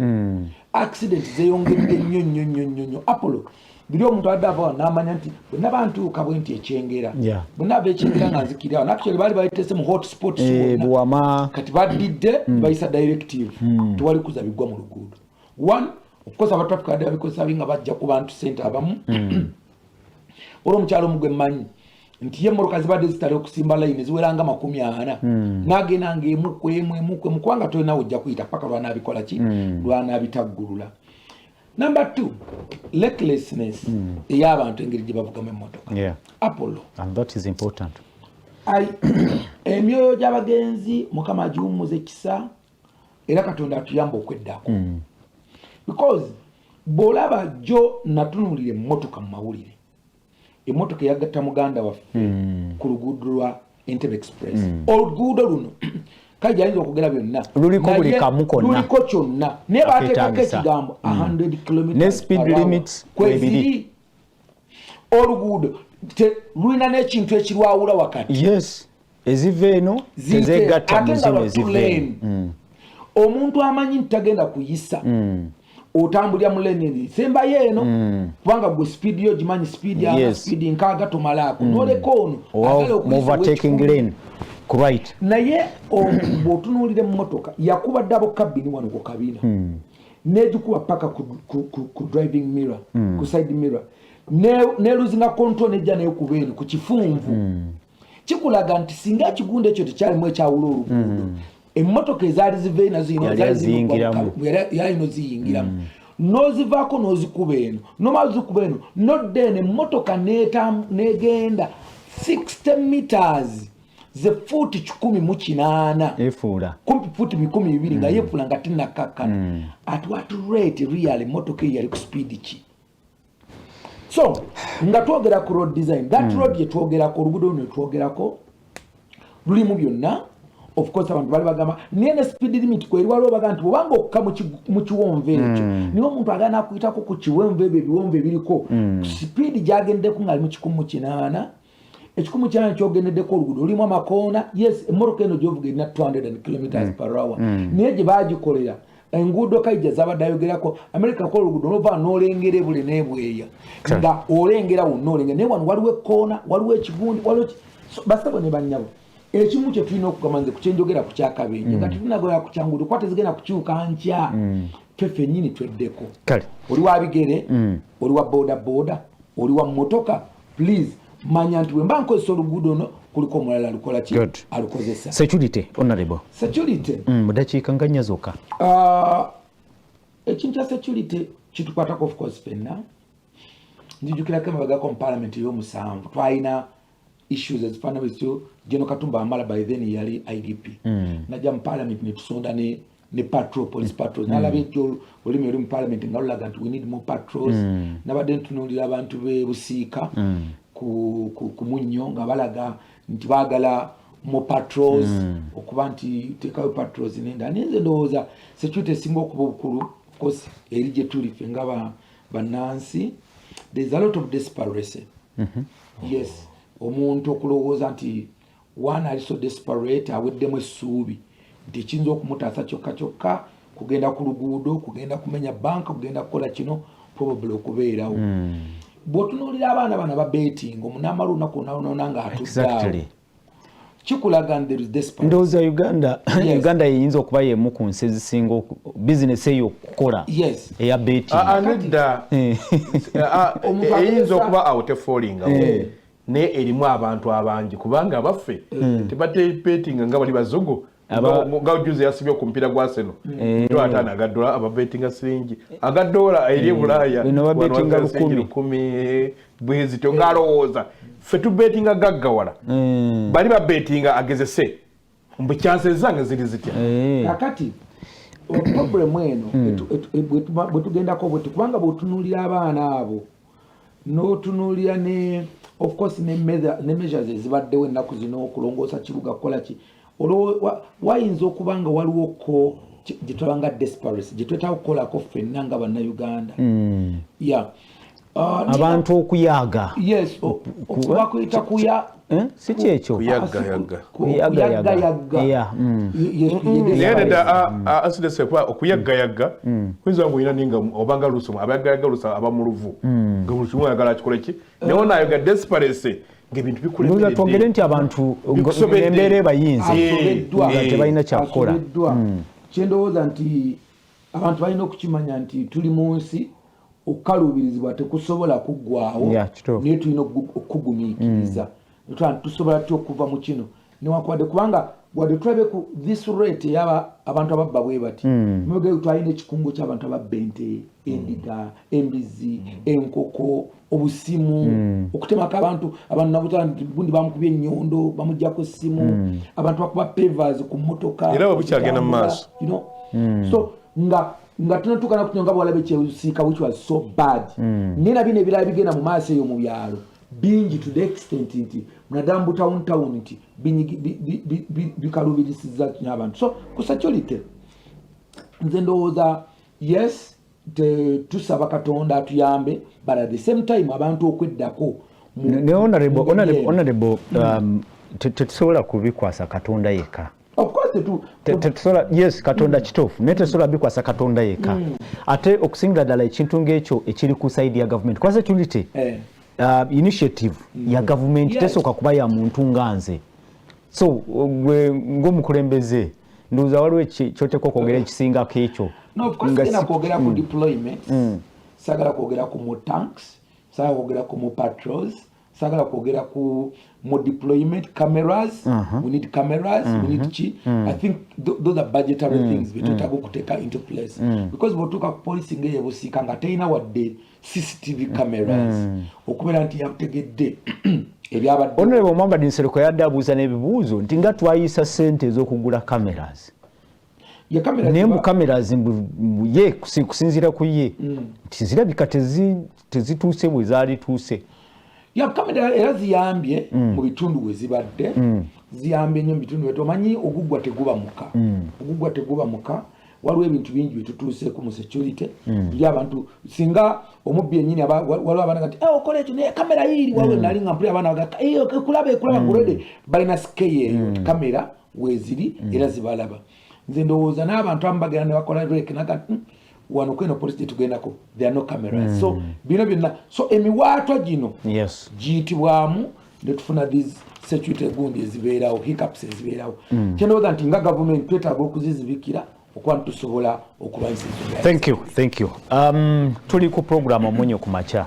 accident zeyongedde nnyo nnyo nnyo nnyo nnyo. Apollo, biri omuntu adde ava wano n'amanya nti bwe naba ntuuka bwe nti ekyengera, bwe naava ekyengera nga nzikira awo. Actually baali bayitese mu hot spots wonna. Buwama. Kati badidde bayisa directive, tewali kuza biggwa mu luguudo. One, of course abatraffic badde babikozesa bi nga bajja ku bantu sente abamu. Olwo omukyalo omugwe mmanyi nti ye emmotoka zibadde zitala okusimba layini ziweranga 40, n'agenda ngaemu ku emu, emu ku emu, kubanga tolinawo ojja kuyita paka lwanaabikola ki, lwanaabitaggulula. Number two, recklessness ey'abantu, engeri gye bavugamu emmotoka. Apollo, And that is important. Emyoyo gy'abagenzi Mukama agiwummuza ekisa, era Katonda atuyamba okweddako, because bw'olaba jjo natunuulira emmotoka mu mawulire, emmotoka eyagatta muganda waffe ku luguudo lwa Entebbe Express. Oluguudo luno kale gyayinza okwogera byonna. Luliko buli Naye kamu konna. Luliko kyonna, naye bateekako Akeetaagisa. ekigambo 100 kilometers Ne speed per hour. limits Kweziri. Oluguudo lulina n'ekintu ekirwawula wakati. Yes, eziva eno tezegatta Ate mu nga zino lwa eziva eno. lane. Omuntu amanyi nti tagenda kuyisa, otambulira mu lane eno sembayo eno, kubanga gwe speed yo gimanyi, speed ya speed 60 tomalaako, noleka ono agala okuyisa overtaking ow'ekikumi. Lane ku right. Naye bw'otunuulira emmotoka yakuba double cabin wano ku kabina, n'egikuba paka ku driving mirror, ku side mirror, neluzinga control, nejja nekuba eno ku kifunvu. Kikulaga nti singa ekigundo ekyo tekyalimu ekyawula oluguudo, emmotoka ezaali ziva eno zino Yali zaali zirina okuba aziyingiramu. Yali noziyingiramu, nozivaako nozikuba eno, nomala zikuba eno nodda eno, emmotoka negenda 60 meters, ze fuuti 180. Efuula. Kumpi fuuti 200 nga yefuula nga tenakakkana. At what rate real emmotoka eyo yali ku speed ki? So nga twogera ku road design, that road yetwogerako, oluguudo luno yetwogerako lulimu byonna. Of course abantu bali bagamba naye ne speed limit kweri, waliwo baga nti bwobanga okka mu kiwonvu ekyo, niye omuntu agana akuyitako ku kiwonvu ebyo, ebiwonvu ebiriko speed gyagendeddeko ngaali mu 180, 180 kyogendeddeko. Oluguudo lulimu amakoona. Yes, emmotoka eno gyovuga erina 200 kilometers per hour, naye gye bagikolera enguudo Kaija zabadde ayogerako, America kola oluguudo nova nolengera ebule nebweya, nga olengera wonna olengera, naye wano waliwo ekkoona, waliwo ekigundi, waliwo So, basabo ne bannyabo, ekimu kye tulina okugamba, nze kukyenjogera ku kyakabenje, nga tetunagera ku kyanguudo, kuba tezigenda kukyuka nkya, ffe ffennyini tweddeko. Oli wa bigere, oli wa boda boda, oli wa mmotoka, please manya nti bwe mba nkozesa oluguudo no kuliko omulala alukola ki? Good. Alukozesa. Security, honorable. Security. Mu dakiika nga nnya zokka. Ekintu kya security kitukwatako, of course, fenna. Nzijukirako emabegako mu parliament ey'omusanvu twalina issues ezifaanana bwezityo. General Katumba Wamala by then yali IGP. Najja mu parliament netusonda ne patrol, police patrols. Nalaba ekyo olulimi oli mu parliament nga lulaga nti we need more patrols. Nabadde ntunuulira abantu b'e Busiika ku munnyo nga balaga nti baagala more patrols, okuba nti teekayo patrols nenda. Naye nze ndowooza security esinga okuba obukulu, of course, eri gye tuli ffe nga bannansi. There is a lot of desperation. Yes, omuntu okulowooza nti one ali so desperate, aweddemu essuubi nti ekiyinza okumutaasa kyokka kyokka kugenda ku luguudo, kugenda kumenya banka, kugenda kukola kino, probably okubeerawo. Bw'otunuulira abaana bano ababetinga, omunaamala olunaku lwonalwona nga atudde awo, kikulaga nti there is desperate. Ndowooza Uganda, Uganda yeyinza okuba yemu ku nsi ezisinga bizinesi eyo okukola, eya betting. Ah, ah, nedda. Ah, Omuntu eyinza okuba awo tefoolingawo, naye erimu abantu abangi, kubanga abaffe tebatebetinga nga bali bazungu. Nga juzi yasibye ku mupiira gwa Arsenal, 5,000 agadola, ababetinga siringi agadola eri e Bulaaya. Bino babetinga Wano 1,000. 10,000 bwezityo, ng'alowooza ffe tubetinga gaggawala, bali babetinga agezese mbu chances zange ziri zitya. Kakati problem eno bwe tugendako bwetu, kubanga bw'otunuulira abaana abo n'otunuulira ne, of course, ne measures ezibaddewo ennaku zino okulongoosa kibuga, kukola ki, olwo wayinza okuba nga waliwo ko gye tulaba nga desperation gye twetaaga okukolako ffenna nga Bannayuganda, yeah. Abantu okuyaaga. Yes, bakuyita kuya. Eh? Si kyekyo? Kuyagayagga. Kuyagayagga. Kuyagayagga. Yeah. Ye Naye desperation. nedda, asidese, kuba okuyagayagga kuyinza nga olina ninga obanga luusi abayagayagga luusi aba mu luvu nga buli kimu ayagala akikole ki, naye onaayoga desperation ng'ebintu Ndowooza twogere bikulemeredde. Nti abantu Bikusobedde. embeera ebayinze Asobeddwa. nga tebalina kyakukola. Asobeddwa. Kyendowooza nti abantu balina okukimanya nti tuli mu nsi okukaluubirizibwa tekusobola kuggwawo, Yeah, kituufu. naye tulina okugumiikiriza. Netulaba nti tusobola tutya okuva mu kino, newankubadde kubanga wadde tulabe ku this rate eyaba abantu ababba bwe bati, mabega twalina ekikungo ky'abantu ababba ente, endiga, embizi, enkoko, obusimu, okutemako abantu. Abantu nabuta nti gundi bamukubye ennyondo, bamugjako essimu, abantu bakuba pavers ku mmotoka. Era bwe bukyagenda mu maaso. So nga tunatuuka nakutunya nga bwalaba ekyesiika, which was so bad, naye na bino ebirala bigenda mu maaso eyo mu byalo bingi, to the extent nti naddala mu town town nti bikalubirisiza nnyo abantu. So ku security, nze ndowooza, yes, tusaba Katonda atuyambe, but at the same time abantu okweddako Ne honorable, mu ngeri honorable, eno. Honorable, tetusobola kubikwasa Katonda yekka. Of course Tetusobola, yes, Katonda kituufu, naye tetusobola bikwasa Katonda yekka. Ate okusingira ddala ekintu ng'ekyo ekiri ku side ya gavumenti, kuba security initiative ya gavumenti, tesooka kuba ya muntu nga nze. So gwe ng'omukulembeze, ndowooza waliwo kyoteekwa okwogera ekisingako ekyo. No, of course, Nga genda kwogera ku deployment, sagala kwogera ku mu tanks, sagala kwogera ku mu patrols, sagala kwogera ku mu deployment cameras. We need cameras, we need ki. I think those are budgetary things byetwetaaga okuteeka into place, because bw'otuuka ku polisi ng'eyo Busiika nga terina wadde CCTV cameras, okubeera nti yategedde ebyabadde. Honorable Muhammad Nsereko yadde abuuza n'ebibuuzo nti nga twayisa ssente ez'okugula cameras, Ya cameras naye mu cameras ye kusinziira ku ye nti zirabika tezituuse bwe zaalituuse. Ya, kamera era ziyambye mu bitundu we zibadde, ziyambye nnyo mu bitundu wetu. Omanyi oguggwa teguba muka, oguggwa teguba muka. Waliwo ebintu bingi byetutuuseeko mu security biri abantu singa omubbi yennyini waliwo abaana gati, "Eh, okola ekyo naye kamera yiiri." Waliwo nali nga mpulira abaana baga, "Eh, ekulaba, ekulaba." Ngolwedde balina scale eyo nti kamera weeziri era zibalaba. Nze ndowooza n'abantu abamu bagenda ne bakola recce naga, wano kweno polisi gyetugendako there are no cameras." So bino byonna, so emiwaatwa gino giyitibwamu. Netufuna these security gundi ezibeerawo, hiccups ezibeerawo. Kyendowooza nti nga gavumenti twetaaga okuzizibikira okuba nti tusobola okulwanyisa ensonga. Thank you, thank you. Tuli ku program Omunyo ku Makya.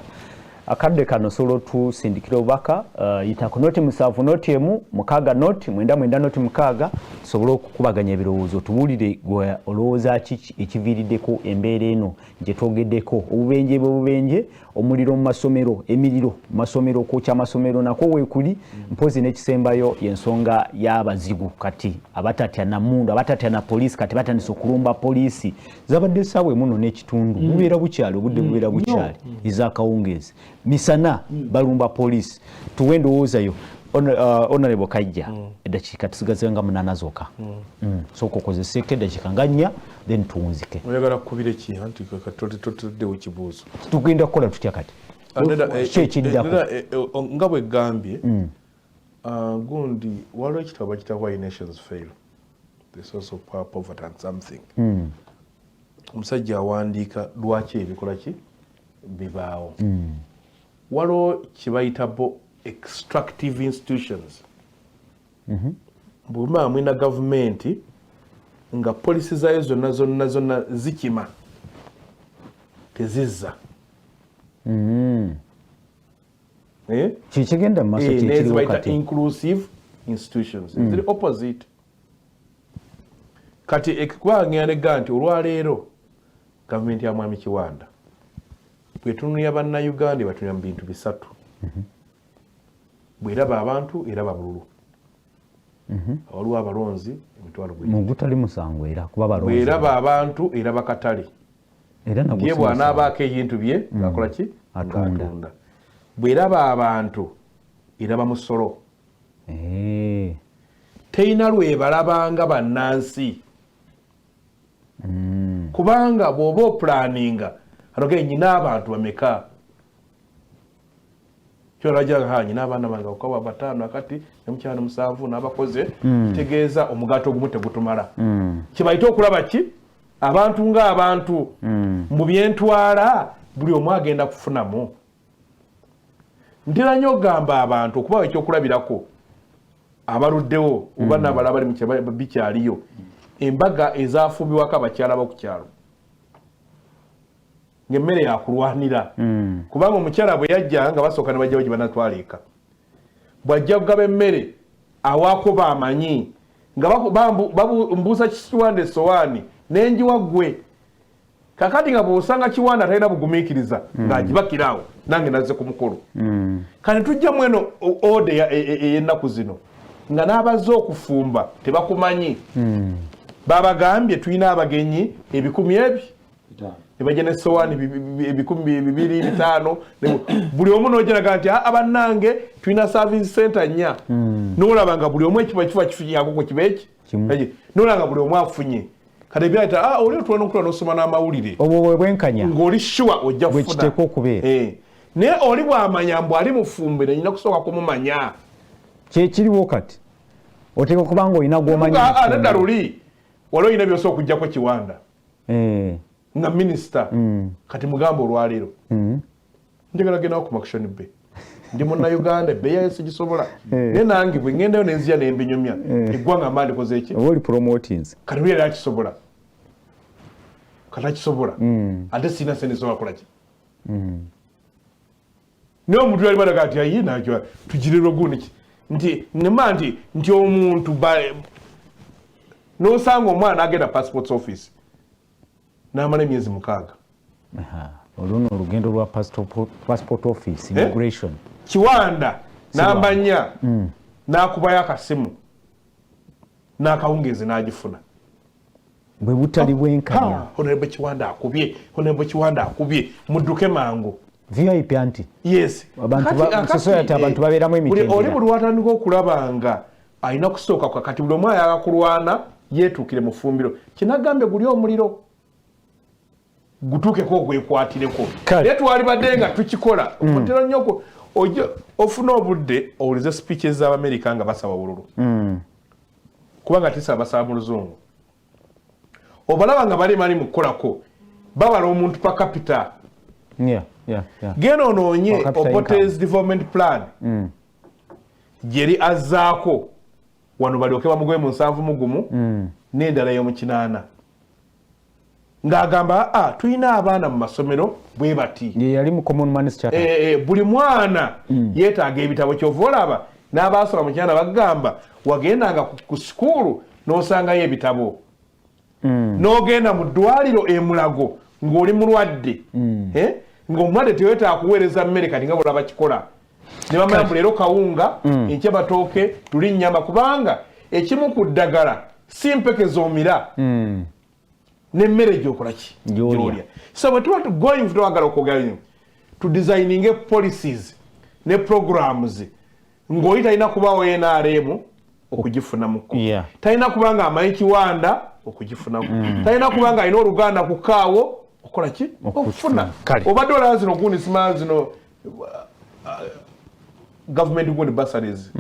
Akadde kano osobola otusindikira obubaka, yita ku 0 7 0 1 6 0 9 9 0 6, tusobole okukubaganya ebirowoozo. Tubuulire gwe olowooza ki ekiviiriddeko embeera eno gye twogeddeko: obubenje bw'obubenje, omuliro mu masomero, emiriro mu masomero, okwokya amasomero nakwo weekuli. Mpozi n'ekisembayo y'ensonga y'abazigu kati abatatya na mundu, abatatya na poliisi, kati batandise okulumba poliisi. Zabadde essaawa 1 n'ekitundu, bubeera bukyali obudde, bubeera bukyali, ez'akawungeezi, misana, balumba poliisi. Tuwe endowoozayo. Honorable Kajja, eddakiika tusigaze nga 8 zokka. Sooka okozeseeko eddakiika nga 4, then tuwunzike. Oyagala kukubira ki? Anti totaddewo kibuuzo. Tugenda kukola tutya kati? Ki ekiddako? Nga bwe gambye, gundi waliwo ekitabo bakita Why Nations Fail, The Source of Power, Poverty and Something. Omusajja awandiika lwaki ebikola ki bibaawo. Waliwo kibayita bo extractive institutions. Bwemaba mulina gavumenti nga policy zaayo zonna zonna zonna zikima, tezizza. Eh? Kikigenda mu maaso, kyekiriwo Nezibayita kati. inclusive institutions, ziri opposite. Kati kuba ngenda negga nti olwaleero gavumenti ya Mwami Kiwanda bwetunulira Bannayuganda, ebatunulira mu bintu bisatu. Bweraba abantu, eraba bululu. Waliwo abalonzi emitwalo bwe Mu gutali musango era kuba balonzi. Bweraba abantu, eraba katale. Era nagwo ye si musango. Bw'anaabaako ebintu bye ng'akola ki? Atunda. Ng'atunda. Bweraba abantu, eraba musolo. Terina lwebalabanga bannansi, kubanga bw'oba opulaninga anoge nyina abantu bameka, kyolajaga nyina abaana bange okukawa bataano, akati nemukyalo musanvu n'abakoze, kitegeeza omugato ogumu tegutumala. Kibayite okulaba ki abantu ng'abantu mu byentwala, buli omu agenda kufunamu. Ntera nnyo okugamba abantu, okubawa ekyokulabirako, abaluddewo oba n'abalala bali mu bikyaliyo, embaga ezafumbibwako abakyala b'oku kyalo, ng'emmere yakulwanira, kubanga omukyala bwe yajja nga basooka ne bajjawo gye banatwala eka, bw'ajja kugaba emmere awaako baamanyi nga mbuusa Kiwanda essowaani nenjiwa ggwe. Kakati nga bw'osanga Kiwanda talina bugumiikiriza, ng'agibakiraawo, nange nazze ku mukolo. Kati tujjamu eno order ey'ennaku zino, nga n'abazze okufumba tebakumanyi. Babagambye tulina abagenyi 1000 ebi, ne bajja nessowaani 200, 500, buli omu n'ogeraga nti, "Aa bannange, tulina service center nnya." N'olaba nga buli omu ekiba kifa kifunyako kiba eki. Kimu. N'olaba nga buli omu afunye. Kati ebyayita, "Ah, oli otula n'okutula n'osoma n'amawulire." Obwo bwe bwenkanya. Ng'oli sure ojja Bwe kufuna. kiteekwa okubeera. Naye oli bw'amanya mbu ali mufumbire, nyina kusooka kumumanya. Kyekiriwo kati, oteeka okuba nga olina gwomanyi. Ah, ah, nedda, luli wali olina byosobola okugjako Kiwanda nga minisita. Kati mugamba olwaleero njagala gendawo ku Murchison Bay, ndi Munnayuganda, ebbeeyi yayo sigisobola, naye nange bwe ngendayo nenzija nembinyumya eggwanga, mba ndikoze eki? Oba oli promotings. Kati luli yali akisobola, kati akisobola, ate sirina sente sobola kukolaki. Naye omuntu yali balaga nti ayi nakyo tugirira ogundi ki nti nema nti omuntu nosanga omwana agenda passports office n'amala emyezi 6. Aha, oluno olugendo lwa passport office, immigration. Kiwanda namba 4 n'akubayo akasimu n'akawungeezi n'agifuna. Bwe butali bwenkanya. Honorable Kiwanda akubye, Honorable Kiwanda akubye, mudduke mangu. VIP anti. Yes. Abantu society abantu babeeramu emitendera. Oli buli watandika okulaba nga alina kusooka kwa kati buli omu ayagala kulwana yeetuukire mu ffumbiro. Kinagambye guli omuliro gutuukeko ogwekwatireko. Kale. Naye twalibadde nga tukikola. Otera nnyo ofuna obudde owulize speeches z'Abamerika nga basaba bululu, kubanga tisaba basaba mu luzungu, obalaba nga bali mali mu kukolako, babala omuntu per capita. Genda onoonye Per capita. Obote's development plan. Gyeri azzaako wano balyoke bamugobe mu 71 n'endala y'omu 80, ng'agamba, "Aa, tulina abaana mu masomero bwe bati." Ye yali mu Common Man's Charter. Buli mwana yeetaaga ebitabo. Kyova olaba n'abaasoma mu 80 bagamba wagendanga ku sikuulu n'osangayo ebitabo, n'ogenda mu ddwaliro emulago ng'oli mulwadde, Eh? Ng'omulwadde teweetaaga kuweereza mmere. Kati nga bulaba kikola ne bamanya mbu leero kawunga, enkya batooke, luli nnyama, kubanga ekimu ku ddagala si mpeke z'omira n'emmere gyokola ki? Gy'olya. Gy'olya. So bwe tuba going, twagala okwogera nnyo, tudesigninge policies ne programs ng'oli talina kubaawo NRM okugifunamuko, talina kuba nga amanyi kiwanda okugifunamu, talina kuba nga alina oluganda ku kaawo okola ki okufuna. Obadde olaba zino gundi, simaa zino government gundi bursaries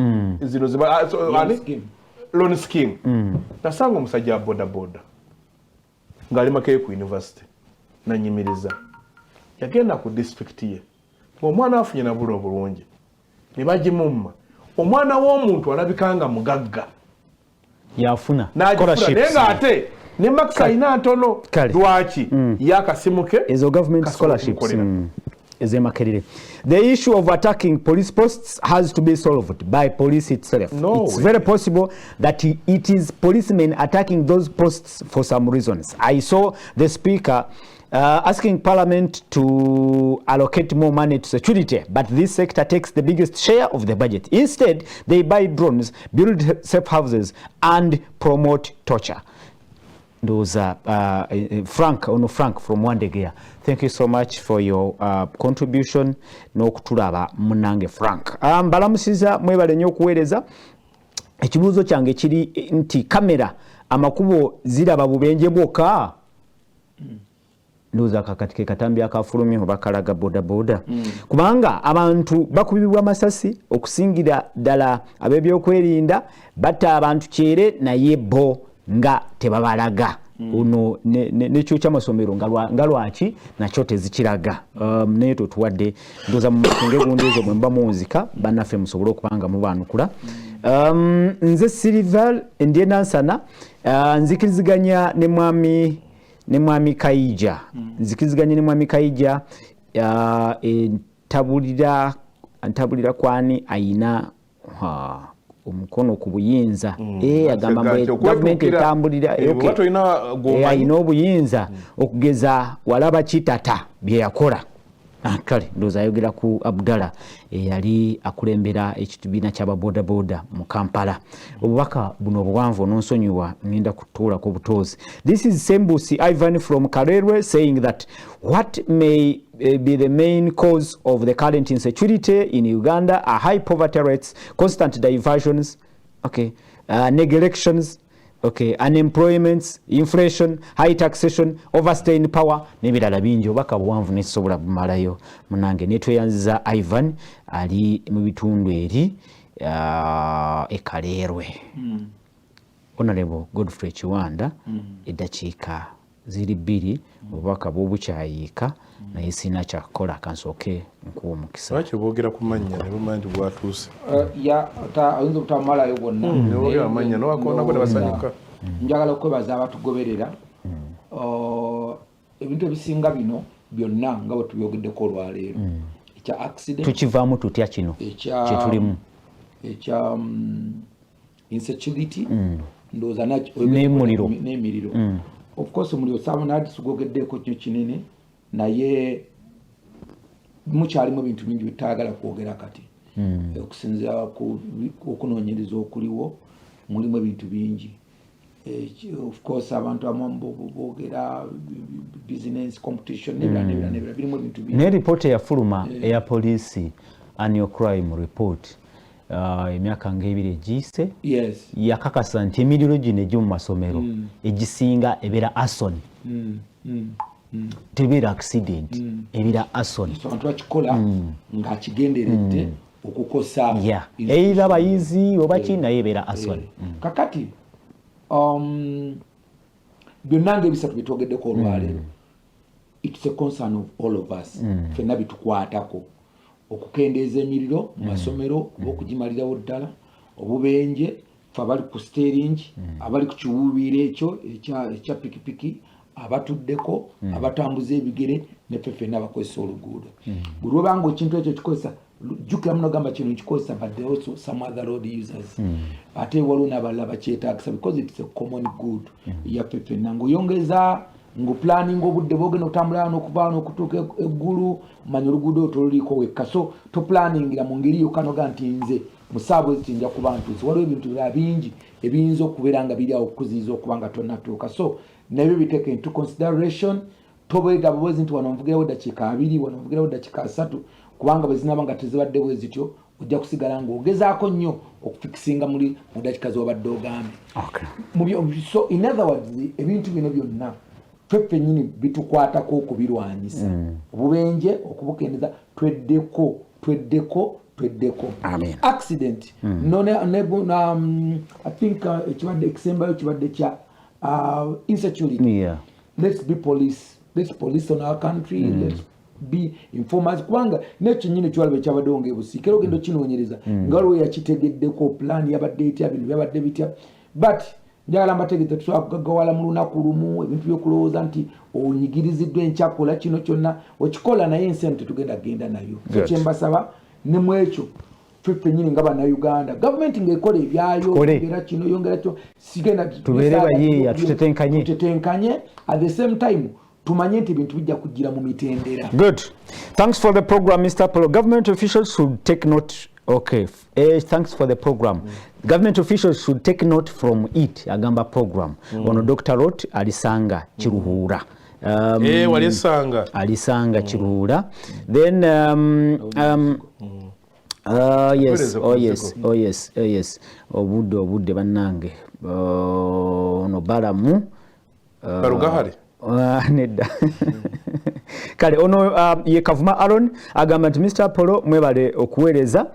zino ziba ani? Scheme. Loan scheme. Nasanga omusajja wa boda boda ng'ali Makerere ku university, nanyimiriza. Yagenda ku disitulikiti ye ng'omwana afunye nabula obulungi ne bagimumma. Omwana w'omuntu alabika nga mugagga yafuna n'agifuna, naye scholarships. Ng'ate ne marks alina ntono. Lwaki ye akasimu ke Ezo government kasobola scholarships okumukolera? Ez'emakerere. The issue of attacking police posts has to be solved by police itself. No It's way. very possible that it is policemen attacking those posts for some reasons. I saw the speaker asking parliament to allocate more money to security, but this sector takes the biggest share of the budget. Instead, they buy drones, build safe houses and promote torture. Ndowooza Frank, ono Frank from Wandegea, thank you so much for your contribution n'okutulaba. Munange Frank, mbalamusiza, mwebale nnyo okuweereza. Ekibuuzo kyange kiri nti kamera amakubo ziraba bubenje bwokka? Ndowooza kakati ke katambi akafulumye oba kalaga bodaboda, kubanga abantu bakubibwa amasasi, okusingira ddala ab'ebyokwerinda batta abantu kyere, naye bo nga tebabalaga. Ono nekyo kyamasomero nga lwaki nakyo tezikiraga? Naye totuwadde, ndowooza mumakinge gundi ezo bwe muba muwunzika bannaffe musobole okuba nga mubaanukula. Nze Silver ndye Nansana, nzikiriziganya ne mwami Kaija, nzikiriziganya ne mwami Kaija. Entabulira kwani ayina ha, omukono ku buyinza. Agamba Nti mbu gavumenti okwetuukira, etambulira bw'oba tolina gw'omanyi. Ayina obuyinza okugeza walaba kitata bye yakola. Kale ndowooza ayogera ku Abdallah eyali akulembera ekibiina ky'ababodaboda mu Kampala. Obubaka buno obuwanvu ononsonyiwa, ngenda kutuulako butoozi. This is Sembusi Ivan from Kalerwe saying that what may be the main cause of the current insecurity in Uganda are high poverty rates, constant diversions, okay, neglections, okay, unemployment, inflation, high taxation, overstay in power n'ebirala bingi. Obubaka buwanvu nekisobola bumalayo munange. Netweyanziza Ivan ali mu bitundu eri ekaleerwe. Honorable Godfrey Kiwanda, eddakiika ziri 2, obubaka bwobukyayiika, naye sirina kyakukola, kansooke nkuwa omukisa. Lwaki boogera ku mannya ne bamanya nti bwatuuse? Ayinza obutamalayo bwonna. Ne boogera amannya nowakoonako ne basanyuka. Njagala okwebaza abatugoberera. Ebintu ebisinga bino byonna nga bwe tubyogeddeko olwaleero, ekya accident, Tukivaamu tutya kino kyetulimu? Ekya insecurity, ndowooza N'emuliro. N'emiriro, of course omuliro saaba sigwogeddeko kyo kinene, naye mukyalimu ebintu bingi byetutayagala kwogera kati. Okusinziira ku okunoonyereza okuliwo, mulimu ebintu bingi. Of course abantu abamu boogera business competition n'ebirala n'ebirala n'ebirala, birimu ebintu bingi. Naye ripooti eyafuluma eya poliisi, annual crime report, emyaka ngaebiri egiyise, yakakasa nti emiriro gino egy'omu masomero egisinga ebeera arson, tebeera accident, ebeera arson. So abantu bakikola ng'akigenderedde okukosa either abayizi oba ki, naye ebeera arson. Kakati byonna ngaebisatu byetwogeddeko olwaleero, it's a concern of all of us, ffenna bitukwatako. Okukendeeza emiriro mu masomero oba okugimalirawo ddala, obubenje, fe abali ku steering, abali ku kiwuubiiro ekyo ekya pikipiki, abatuddeko, abatambuza ebigere, neffe ffenna abakozesa oluguudo. Buli lwobanga ekintu ekyo kikozesa, jjukira muno, gamba kino nkikozesa, but there also some other road users, ate waliwo n'abalala bakyetaagisa, because it's a common good yaffe ffenna. Ng'oyongeza ng'oplaninga obudde bwogenda okutambula n'okuva n'okutuuka eggulu, manya oluguudo olwo toluliiko wekka, so toplaningira mu ngeri yokka noga nti nze mu ssaawa eziti nja kuba ntuuse. Waliwo ebintu birala bingi ebiyinza okubeera nga biri awo okukuziyiza okuba nga tonnatuuka, so nabyo biteeke into consideration. Tobeega bubwezi nti wano nvugirawo ddakiika 20, wano nvugirawo ddakiika 30, kubanga bwe zinaaba nga tezibadde bwe zityo, ojja kusigala ng'ogezaako nnyo okufikisinga muli mu dakiika z'obadde ogambye. So in other words, ebintu bino byonna ffe ffennyini bitukwatako okubirwanyisa. Obubenje okubukendeza, tweddeko, tweddeko, tweddeko. Accident, no, I think ekibadde ekisembayo kibadde kya insecurity. Let's be police, let's police on our country, let's be informers, kubanga nekyenyini ekiwalaba ekyabaddewo nga ebusiika, era ogenda okinoonyereza nga waliwo yakitegeddeko, plan yabadde etya, bino byabadde bitya. But njagala mbategeeze, tusobola kugagawala mu lunaku lumu. Ebintu byokulowooza nti onyigiriziddwa enkyakola kino kyonna okikola, naye ensi eno tetugenda kugenda nayo. So kyembasaba ne mu ekyo, ffe ffennyini nga Bannayuganda, gavumenti ng'ekola ebyayo, yongera kino, yongera kyo, sigenda Tubeere bayiiya, tutetenkanye. Tutetenkanye, at the same time tumanye nti ebintu bijja kujjira mu mitendera. Good. Thanks for the program, Mr. Polo. Government officials should take note. Okay. Thanks for the program. Government officials should take note from it. Agamba program. Ono Dr. Rot Alisanga Kiruhura. Walisanga. Alisanga Kiruhura. Then yes, oh yes, oh yes, oh yes. Obudde, obudde bannange. Ono Balamu. Barugahari. Nedda. Kale ono ye Kavuma Aron agamba nti Mr Apollo, mwebale okuweereza.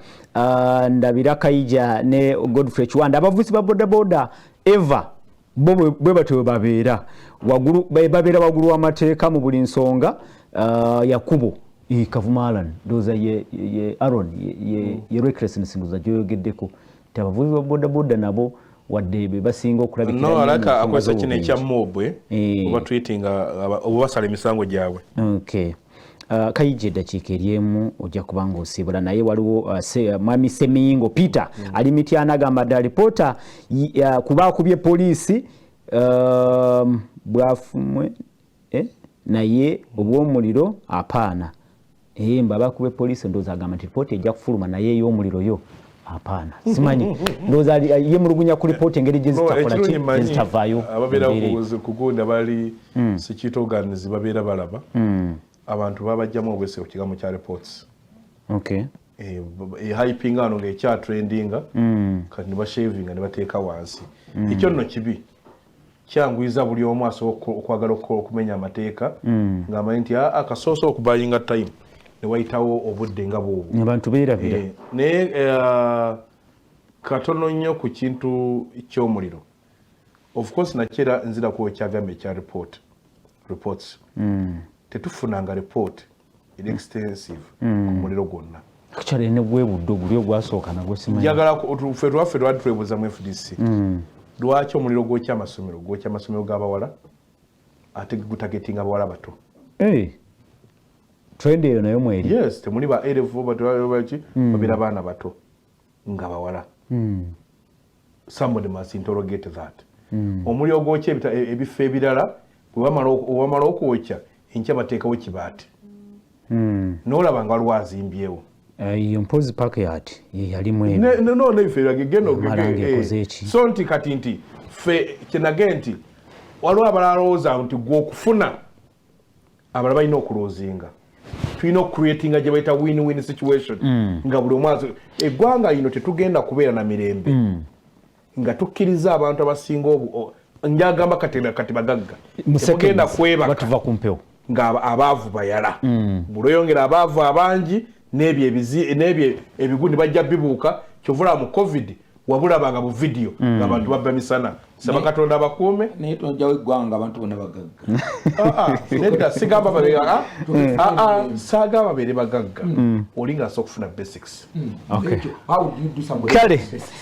Ndabira Kaija ne Godfrey Kiwanda, abavuzi ba bodaboda eva bo bwe batyo bwe babeera waggulu, babeera waggulu w'amateeka mu buli nsonga. Yakubo Kavuma Alan, ndowooza ye Aron ye recklessness, ndowooza gyoyogeddeko nti abavuzi ba bodaboda nabo wadde be basinga okulabikira No, nnyo mu alaka nsonga akozesa kino z'obubenje. ekya mob, oba tweeting, oba basala emisango gyabwe. Okay. Kayijja eddakiika eryemu ojja kuba ng'osiibula, naye waliwo mwami Semiyingo Peter ali Mityana, agamba dda alipoota kuba akubye poliisi bwafumwe, naye obw'omuliro apaana. Mba bakubye poliisi, ndowooza agamba nti ripooti ejja kufuluma, naye ey'omuliro yo apaana. Simanyi, ndowooza ye mulugunya ku ripooti engeri gye No, zitakola ekirungi ki, mmanyi, gye zitavaayo ababeera mu mbeera eyo. ku gundi abali security organs babeera balaba abantu babajjamu obwesige ku kigambo kya reports. Ehypinga wano ng'ekyatrendinga, kati ne bashavinga ne bateeka wansi. Ekyo nno kibi, kyanguyiza buli omu asobola okwagala okumenya amateeka ng'amanyi nti akasoosa okubayinga time ne wayitawo obudde nga bwobwo. Abantu beerabira. Naye katono nnyo ku kintu ky'omuliro. Of course nakyera nziraku ekyagamba ekya reports. Tetufunanga report eri extensive ku muliro gwonna. Actually ne gwebudde oguli ogwasooka nagwo simanyi. Njagala ffe lwaffe lwali twebuuza mu FDC, lwaki omuliro gwokya amasomero, gwokya amasomero g'abawala, ate gutagetinga abawala bato? Trend eyo nayo mweri? Yes, temuli ba A level baki, babeera baana bato nga bawala. Somebody must interrogate that. Omuliro gwokya ebifo ebirala, bwe bamala okwokya, enkya bateekawo kibaati n'olaba nga waliwo azimbyewo. Iyo mpozi park yard ye yalimu ebyo. No, n'ebifo ebirala geno. Yamala ng'ekoze eki? So nti kati nti ffe kyenage nti waliwo abalala balowooza nti gwe okufuna, abalala balina okuloozinga. Tulina okucreatinga gye bayita win-win situation, nga buli omu eggwanga lino tetugenda kubeera na mirembe nga tukkiriza abantu abasinga njagamba kati bagagga Mu temugenda seconds, kwebaka batuva ku mpewo. Nga abaavu bayala. Buli oyongera abaavu abangi n'ebyo n'ebyo ebigundi bajja bibuuka. Kyovula mu COVID wabulabanga mu vidiyo ng'abantu babba misana. Saba Katonda abakuume. Naye tonjawo eggwanga, abantu bonna bagagga. Ah, ah, nedda, sigamba babeere, ah, saagamba babeere bagagga. Oli nga asobola okufuna basics. Okay. Ekyo, how would you do somebody Kale,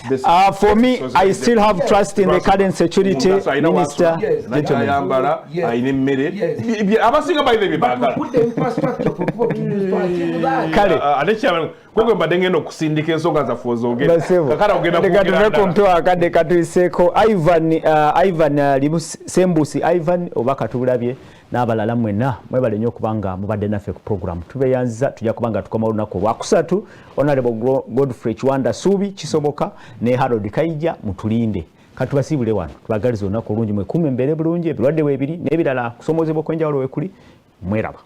Basics. For me, I still have trust in the current security minister. Gentlemen. Ayambala, alina emmere. Abasinga balina ebyo baagala. Put the infrastructure for people to use to achieve that. Kale. Ate kyaba gwe mbadde ngenda okusindika ensonga zaffe ozogere. Basebo. Kakala ogenda Leka kwogera tuve ku ndala. mpewo, akadde katuyiseeko. Ivan Sembusi Ivan oba katulabye n'abalala mwenna, mwebale nnyo okubanga mubadde naffe ku program. Tubeyanziza. Tujja kubanga tukoma olunaku olwakusatu. Honorable Godfrey Kiwanda Suubi kisoboka ne Harold Kaija, mutulinde. Katubasiibule wano, tubagaliza olunaku olungi, mwekuume, embeere bulungi, ebirwadde weebiri n'ebirala, kusomoozebwa okw'enjawulo weekuli. Mweraba.